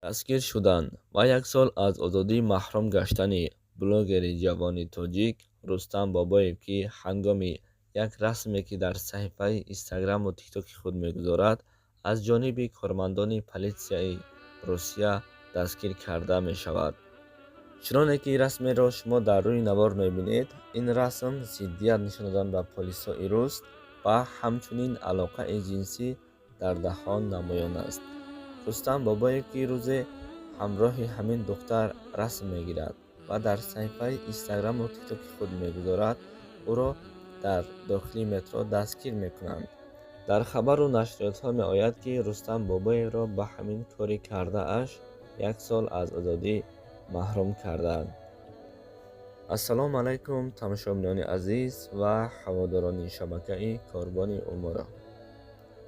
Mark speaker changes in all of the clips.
Speaker 1: Дастгир шудан ва як сол аз озодӣ маҳрум гаштани блогери ҷавони тоҷик Рустам Бобоев, ки ҳангоми як расме, ки дар саҳифаи Инстаграму Тиктоки худ мегузорад, аз ҷониби кормандони политсияи Русия дастгир карда мешавад. Чуноне ки расмеро шумо дар рӯи навор мебинед, ин расм зиддият нишон додан ба полисҳои рус ва ҳамчунин алоқаи ҷинсӣ дар даҳон намоён аст. Рустам Бобоев, ки рӯзе ҳамроҳи ҳамин духтар расм мегирад ва дар саҳифаи Инстаграму Тиктоки худ мегузорад, ӯро дар дохили метро дастгир мекунанд. Дар хабару нашриётҳо меояд, ки Рустам Бобоевро ба ҳамин кори кардааш як сол аз озодӣ маҳрум кардаанд. Ассалому алайкум, тамошобинони азиз ва ҳаводорони шабакаи Корбони Умуро.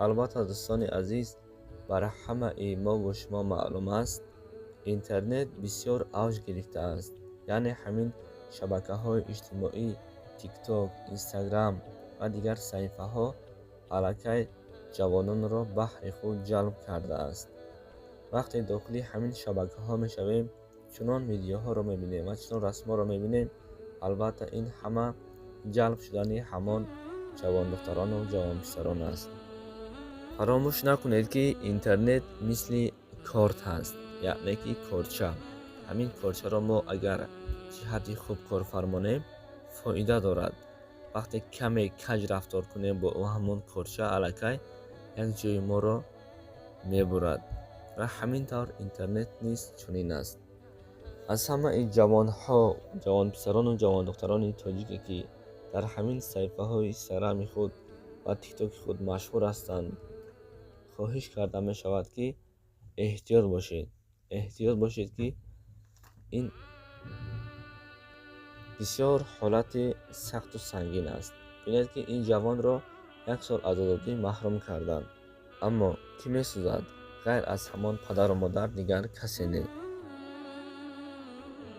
Speaker 1: Албатта, дӯстони азиз, бар ҳамаи мову шумо маълум аст, интернет бисёр авҷ гирифтааст, яъне ҳамин шабакаҳои иҷтимоӣ, Тикток, Инстаграм ва дигар саҳифаҳо аллакай ҷавононро баҳри худ ҷалб кардааст. Вақте дохили ҳамин шабакаҳо мешавем, чунон видеоҳоро мебинем ва чунон расмҳоро мебинем, албатта, ин ҳама ҷалб шудани ҳамон ҷавондухтарону ҷавонписарон аст. Фаромӯш накунед, ки интернет мисли корт ҳаст, яъне ки корча. Ҳамин корчаро мо агар ҷиҳати хуб кор фармонем, фоида дорад. Вақте каме каҷ рафтор кунем бо ҳамон корча, аллакай як ҷои моро мебурад ва ҳамин тавр интернет низ чунин аст. Аз ҳамаи ҷавонҳо, ҷавонписарону ҷавондухтарони тоҷике, ки дар ҳамин саҳифаҳои Инстаграми худ ва Тиктоки худ машҳур ҳастанд, хоҳиш карда мешавад, ки эҳтиёт бошед, эҳтиёт бошед, ки ин бисёр ҳолати сахту сангин аст. Бинед, ки ин ҷавонро як сол аз озодӣ маҳрум карданд, аммо кӣ месӯзад? Ғайр аз ҳамон падару модар дигар касе не.